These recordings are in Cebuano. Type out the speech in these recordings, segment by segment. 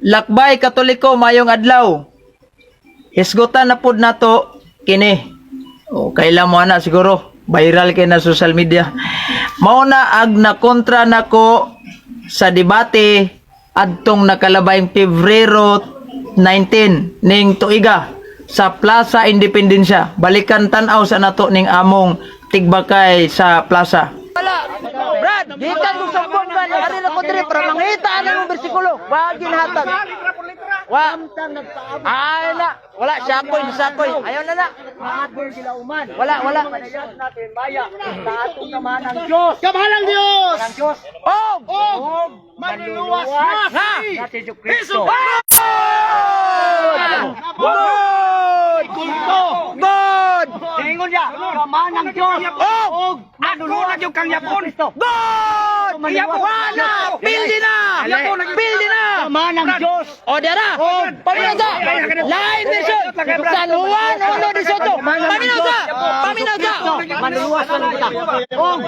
Lakbay Katoliko, mayong adlaw. Hisgutan na pud nato kini. O kaila mo ana siguro viral kay na social media. Mao na ag nakontra nako sa debate adtong nakalabayng Pebrero 19 ning tuiga sa Plaza Independencia. Balikan tan-aw sa nato ning among tigbakay sa plaza. Wala. Brad, gikan ko sumbong man. Ari na ko diri para mangita ana imong bersikulo. Wa ginhatag. Wa. Ay na. Wala siya sakoy. Ayaw na na. Wala, wala. Kamahalang Diyos! Oh! Og manluluwas na Ha! si Jesu God! Kulto! God! Ingon niya, kamahalang Diyos! Oh! Og manluluwas Ako na kang yapon. God! Wala! Pildi na! Pildi na! Kamahalang Diyos! O, dara! Paminaw sa! Lain version! San Juan 1:18! Paminaw sa! Paminaw sa! Manluluwas na kita. Og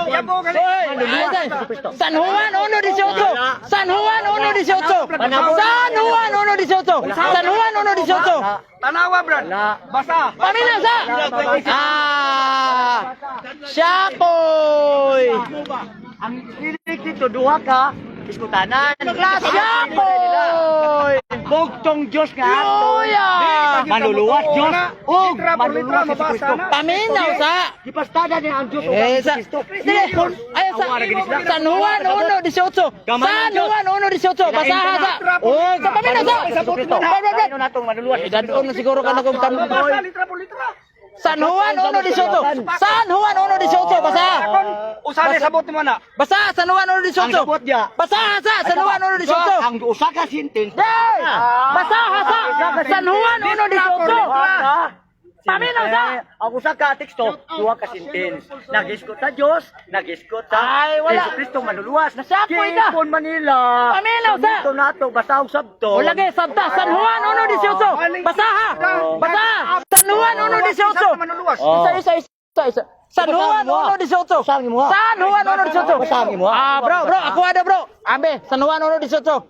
San Juan 1:18! San Juan 1:18! San Juan 1:18! San Juan 1:18! Tanawa, Brad. Basa. Paminaw sa! Ah! Siyakoy! Ang lirik dito, duha ka, iskutanan. Siyakoy! Bugtong Diyos nga. Luya! Manluluwas Diyos. Og Litra por litra, manluluwas si mabasa Kristo. na. Paminaw sa! Gipastada niya ang Diyos ug Eh, ang sa, Kristo. sige, ay, sa, San Juan 1:18. San Juan 1:18. Basaha sa. Og Sa paminaw sa. Brad, brad, brad. Ano natong manluluwas? Eh, dadon na siguro ka na kung tanong. Basa, litra por litra. San Juan 1:18. San Juan 1:18. Basaha. Akon, usane sabot mo na. Basaha San Juan 1:18. Ang sabot niya. Basaha sa San Juan 1:18. Ang usa ka sentence. Day! Basaha sa San Juan 1:18. Paminaw sa. Ang usa ka teksto, duha ka sentence. Nagiskot sa Dios, nagiskot sa Ay, wala. Jesu Kristo manluluwas. Nasapoy na. Kipon Manila. Paminaw sa. Ito nato basahog sabto. O lagi, sabta, San Juan 1:18. Basaha! Basaha! San Juan 1:18. Manluluwas. Isa, isa, isa, isa. San Juan 1:18. Basahin mo, ha? San Juan 1:18. Basahin mo, ha? Ah, bro, bro, ako ada, bro. Ambe, San Juan 1:18.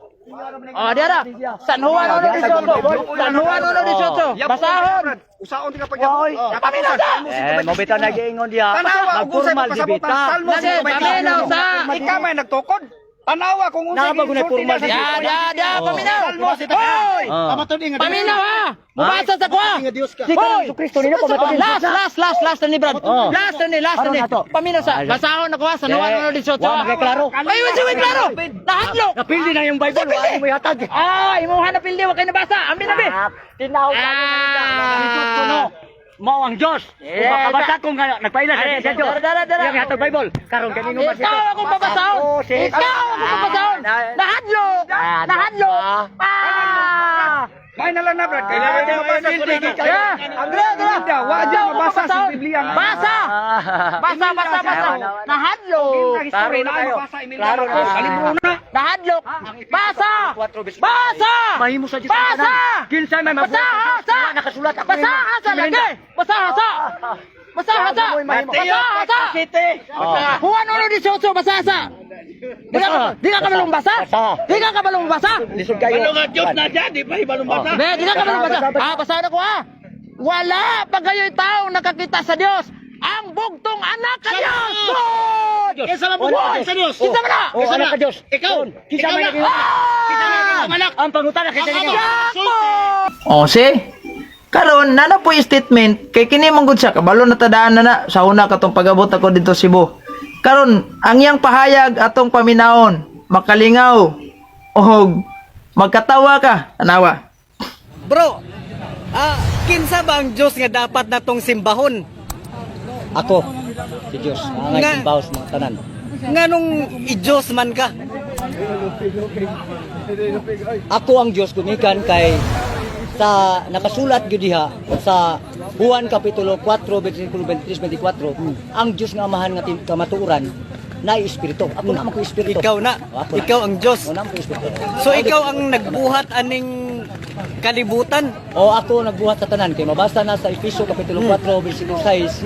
Oh, di ada. San Juan 1:18. San Juan 1:18. Basahon. Usaon ti kapag yapon. Paminaw sa. Eh, mo bitaw nagiingon diha. Tanawa ug unsay Magformal pasabotan debita. Salmo Lagi, paminaw sa. Ikaw may nagtukod. Tanawa kung unsay Naa ba gunay gisulti formal na sa Ya, ya, ya, paminaw. Salmo si Hoy! Ah. Paminaw ha. Mubasa sa kuha. Si Hoy! Jesu Kristo nila pamatulin. Last, last, last, last na ni Brad. Oh. Last na ni, last na ni. Karon na to. Paminaw sa. Basahon na kuha. San Juan 1:18. Wa magay klaro. Ay, wait, wait, klaro. Nahadlok. Napildi na yung Bible, wa mo ihatag. Ah, imuha na pildi, wa kay nabasa. Ambi na bi. Tinaw Ah. kuno. Mao ang Dios. Kung Eh, makabasa ko nga nagpaila sa Ay, sa Dios. dara, dara, dara. Iyang ihatag Bible. Karon kani mo Ikaw akong babasahon. Ikaw akong babasahon. Nahadlok. Nahadlok. Ah! May na lang na, Brad. Kailangan din mabasa ko na. Yeah. Dara, dara. Imelda, wa Ikaw dyan akong mabasa sa babasahon. Biblia nga. Basa. Basa, basa, basa. Nahadlok. History na tayo. mabasa Imelda. Klaro na. Kalibro na. Nahadlok. Basa. Basa. Mahimo sa Dios ang Basa. tanan. Kinsa may mabuhat Basa, sa Dios, sa. wala nakasulat ako Basa, nimo. sa lagi. Basa, sa. Basa, sa. Basa, sa. Juan 1:18, basa sa. Di ka kabalong basa? Basa. Di ka kabalong basa? Lisod kayo. Ano nga Diyos na siya, di pa hibalong basa. Be, di ka kabalong basa. Basa, basa. Ah, basa na ko ah. Wala pa kayo'y tao nakakita sa Dios. Ang bugtong anak ka Dios. God! Kinsa man bugtong sa Dios? Kinsa man na? Oh, anak ka Dios. Ikaw. Kinsa Ikaw may na. naging- Ah! Ang pangutana kinsa Ang ninyo? Oh, see? Karon nana po yung statement kay kini man gud siya kabalo na tadaan na na sa una katong pag-abot ako dito Cebu. Karon ang iyang pahayag atong paminaon, makalingaw og magkatawa ka, tanawa. Bro, kinsa ba ang Diyos nga dapat natong simbahon? Ako si Dios, ang Nga- simbaho sa mga tanan. Nganong i-Diyos man ka? Ako ang Dios gumikan kay sa nakasulat gyud diha sa Juan kapitulo 4 versikulo 23 24, ang Dios nga Amahan nga kamatuoran na espiritu. Ako na man ko espiritu. Ikaw na. Ako na. Ikaw ang Diyos. Ako na man ko espiritu. So ikaw ang nagbuhat aning kalibutan. O ako nagbuhat sa tanan kay mabasa na sa Efeso kapitulo 4 versikulo 6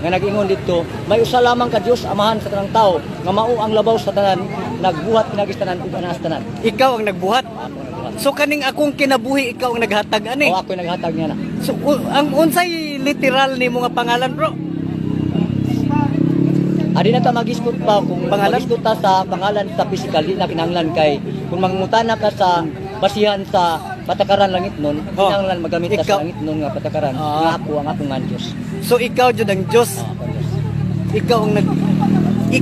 nga nag-ingon didto, may usa lamang ka Dios Amahan sa tanang tao nga mao ang labaw sa tanan, nagbuhat pinagi sa tanan ug anaa sa tanan. Ikaw ang nagbuhat. Ako nagbuhat. So kaning akong kinabuhi, ikaw ang naghatag ani. O, ako naghatag niya na. So ang unsay literal nimo nga pangalan, bro? Adi na ta magisgot pa kung Pangalan? magisgot ta sa pangalan sa physical, di na kinahanglan kay kung mangutana ka sa basihan sa patakaran langit nun, Oh. kinahanglan magamit ka Ikaw- sa langit nun nga patakaran nga ako ang akong nga Diyos. So ikaw jud ang Dios. Ah, ako ang Diyos.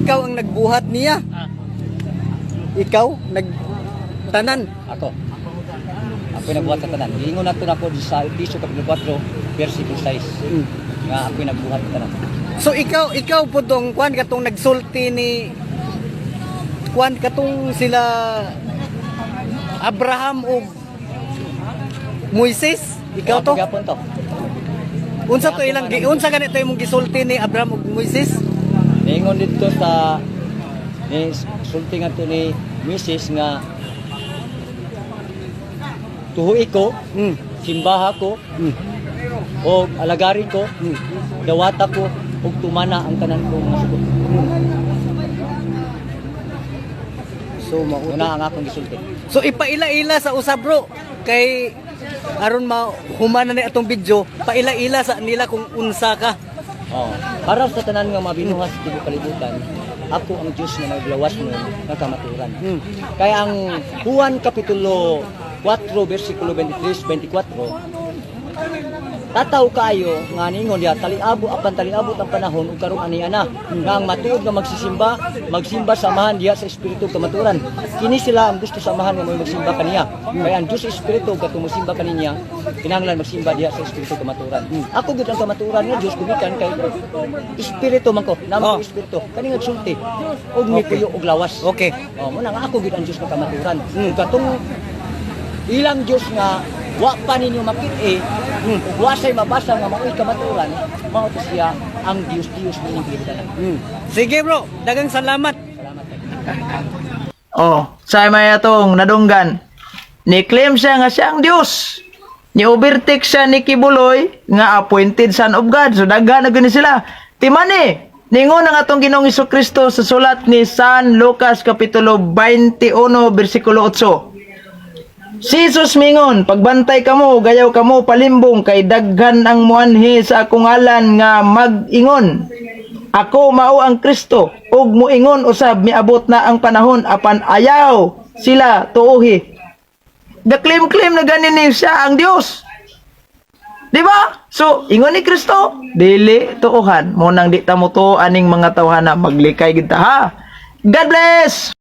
Ikaw ang nagbuhat niya. Ikaw nag tanan. Ako. Ako nagbuhat sa tanan. Giingon nato nako sa Efeso kapitulo 4 versikulo 6 nga ako nagbuhat sa tanan. So ikaw ikaw pud tong kwan katong nagsulti ni kwan katong sila Abraham ug Moises, ikaw to? Ako gyapon to. Unsa to ilang unsa ganito imong gisulti ni Abraham ug Moises? Niingon dito sa ni sulti nga to ni Mrs. nga tuhuy ko, simbaha ko, o alagari ko, dawata ko, ug tumana ang tanan ko mga sugo. So mao Una ang akong gisulti. So ipaila-ila sa usa, bro, kay aron mahuman na ni atong video, paila-ila sa nila kung unsa ka. Oh, para sa tanan nga mabinuhas sa tibuok kalibutan, ako ang Dios nga naglawas mo nga kamaturan. Kaya ang Juan kapitulo 4 versikulo 23 24, tataw kaayo nga ningon diha taliabo apan taliabot ang panahon ug karon ani ana nga ang matuod nga magsisimba magsimba sa Amahan diha sa espiritu ug kamatuoran. Kini sila ang gusto sa Amahan nga mo'y magsimba kaniya, kaya ang Dios espiritu ug katong mosimba kaniya kinahanglan magsimba diha sa espiritu ug kamatuoran. Ako gyud ang kamatuoran nga Dios gumikan kay espiritu man ko namo Oh. ko espiritu kani nga sulti ug mipuyo og lawas. Oh, mo na nga ako gyud ang Dios nga kamatuoran. Ug katong ilang Dios nga wa pa ninyo makit-i, ug wa say mabasa nga mao'y kamatuoran, mao to siya ang Dios Dios ninyong kalibutan. Sige bro, dagang salamat. Salamat. Oh, sa may atong nadunggan. Ni-claim siya nga siya ang Dios. Ni overtake siya ni Kibuloy nga appointed son of God. So daghan na gani sila. Timani, ningon ang atong Ginoong Kristo sa sulat ni San Lucas kapitulo 21 bersikulo 8. Si Jesus mingon, "Pagbantay kamo, gayaw kamo palimbong kay daghan ang muanhi sa akong ngalan nga mag-ingon. Ako mao ang Kristo," ug muingon usab, "Miabot na ang panahon," apan ayaw sila tuohi. The claim-claim na ganin ni siya ang Dios. Di ba? So, ingon ni Kristo, dili tuohan. Mo nang di ta mo aning mga tawhana, maglikay gid ta ha. God bless!